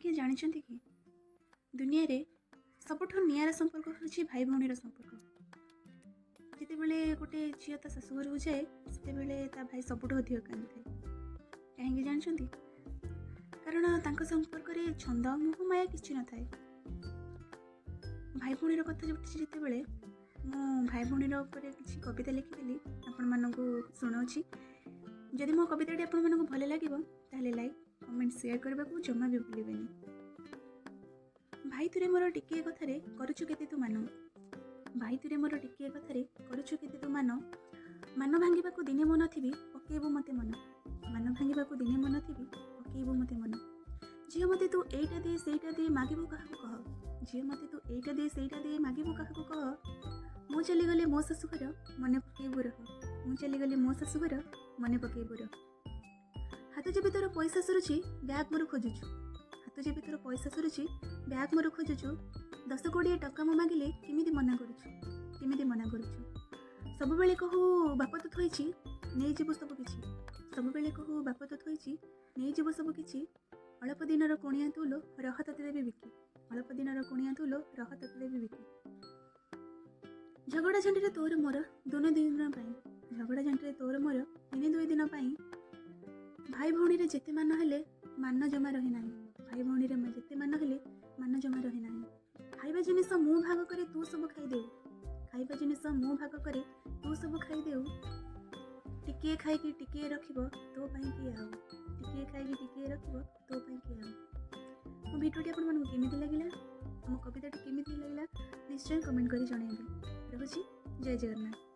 ଆଜ୍ଞା, ଜାଣିଛନ୍ତି କି, ଦୁନିଆରେ ସବୁଠୁ ନିଆରା ସମ୍ପର୍କ ହେଉଛି ଭାଇ ଭଉଣୀର ସମ୍ପର୍କ। ଯେତେବେଳେ ଗୋଟେ ଝିଅ ତା ଶାଶୁଘରକୁ ଯାଏ, ସେତେବେଳେ ତା ଭାଇ ସବୁଠୁ ଅଧିକ କାନ୍ଦିଥାଏ। କାହିଁକି ଜାଣିଛନ୍ତି? କାରଣ ତାଙ୍କ ସମ୍ପର୍କରେ ଛନ୍ଦ, ମୋହ, ମାୟା କିଛି ନଥାଏ। ଭାଇ ଭଉଣୀର କଥା ଉଠିଛି ଯେତେବେଳେ, ମୁଁ ଭାଇ ଭଉଣୀର ଉପରେ କିଛି କବିତା ଲେଖିଥିଲି, ଆପଣମାନଙ୍କୁ ଶୁଣାଉଛି। ଯଦି ମୋ କବିତାଟି ଆପଣମାନଙ୍କୁ ଭଲ ଲାଗିବ, ତାହେଲେ ଲାଇକ୍, କମେଣ୍ଟ, ସେୟାର କରିବାକୁ ଜମା ବି ଭୁଲିବେନି। ଭାଇ ତୁରେ ମୋର ଟିକିଏ କଥାରେ କରୁଛୁ କେତେ ତୁ ମାନ। ଭାଇ ତୁରେ ମୋର ଟିକିଏ କଥାରେ କରୁଛୁ କେତେ ତୁ ମାନ। ମାନ ଭାଙ୍ଗିବାକୁ ଦିନେ ମୁଁ ନଥିବି, ପକେଇବୁ ମୋତେ ମନ। ମାନ ଭାଙ୍ଗିବାକୁ ଦିନେ ମୁଁ ନଥିବି, ପକେଇବୁ ମୋତେ ମନ। ଝିଅ, ମୋତେ ତୁ ଏଇଟା ଦେ, ସେଇଟା ଦେ, ମାଗିବୁ କାହାକୁ କହ? ଝିଅ, ମୋତେ ତୁ ଏଇଟା ଦେ, ସେଇଟା ଦେ, ମାଗିବୁ କାହାକୁ କହ? ମୁଁ ଚାଲିଗଲେ ମୋ ଶାଶୁଘର ମନେ ପକେଇବୁ ରହ। ମୁଁ ଚାଲିଗଲେ ମୋ ଶାଶୁଘର ମନେ ପକେଇବୁ ରହ। ହାତ ଯେବେ ତୋର ପଇସା ସରୁଛି, ବ୍ୟାଗ୍ ମୋର ଖୋଜୁଛୁ। ହାତ ଯେବେ ତୋର ପଇସା ସରୁଛି, ବ୍ୟାଗ୍ ମୋର ଖୋଜୁଛୁ। 10-20 ଟଙ୍କା ମୁଁ ମାଗିଲେ କେମିତି ମନା କରୁଛୁ, କେମିତି ମନା କରୁଛୁ? ସବୁବେଳେ କହୁ ବାପ ତ ଥୋଇଛି, ନେଇଯିବୁ ସବୁ କିଛି। ସବୁବେଳେ କହୁ ବାପ ତ ଥୋଇଛି, ନେଇଯିବୁ ସବୁ କିଛି। ଅଳ୍ପ ଦିନର କୁଣିଆ ତୁଲୋ, ରହ ତତେ ଦେବି ବିକି। ଅଳ୍ପ ଦିନର କୁଣିଆ ତୁଲୋ, ରହ ତତେ ଦେବି ବିକି। ଝଗଡ଼ା ଝାଣ୍ଟିରେ ତୋର ମୋର ଦିନେ ଦୁଇ ଦିନ ପାଇଁ। ଝଗଡ଼ା ଝାଣ୍ଟିରେ ତୋର ମୋର ଦିନେ ଦୁଇ ଦିନ ପାଇଁ। ଭାଇ ଭଉଣୀରେ ଯେତେ ମାନ ହେଲେ ମାନ ଜମା ରହେ ନାହିଁ। ଭାଇ ଭଉଣୀରେ ଯେତେ ମାନ ହେଲେ ମାନ ଜମା ରହେ ନାହିଁ। ଖାଇବା ଜିନିଷ ମୁଁ ଭାଗ କରେ, ତୁ ସବୁ ଖାଇଦେଉ। ଖାଇବା ଜିନିଷ ମୁଁ ଭାଗ କରେ, ତୁ ସବୁ ଖାଇଦେଉ। ଟିକିଏ ଖାଇକି ଟିକିଏ ରଖିବ, ତୋ ପାଇଁ କିଏ ଆଉ? ଟିକିଏ ଖାଇକି ଟିକିଏ ରଖିବ, ତୋ ପାଇଁ କିଏ ଆଉ? ମୋ ଭିଡ଼ିଓଟି ଆପଣମାନଙ୍କୁ କେମିତି ଲାଗିଲା, ଆମ କବିତାଟି କେମିତି ଲାଗିଲା, ନିଶ୍ଚୟ କମେଣ୍ଟ କରି ଜଣାଇବେ। ରହୁଛି, ଜୟ ଜଗନ୍ନାଥ।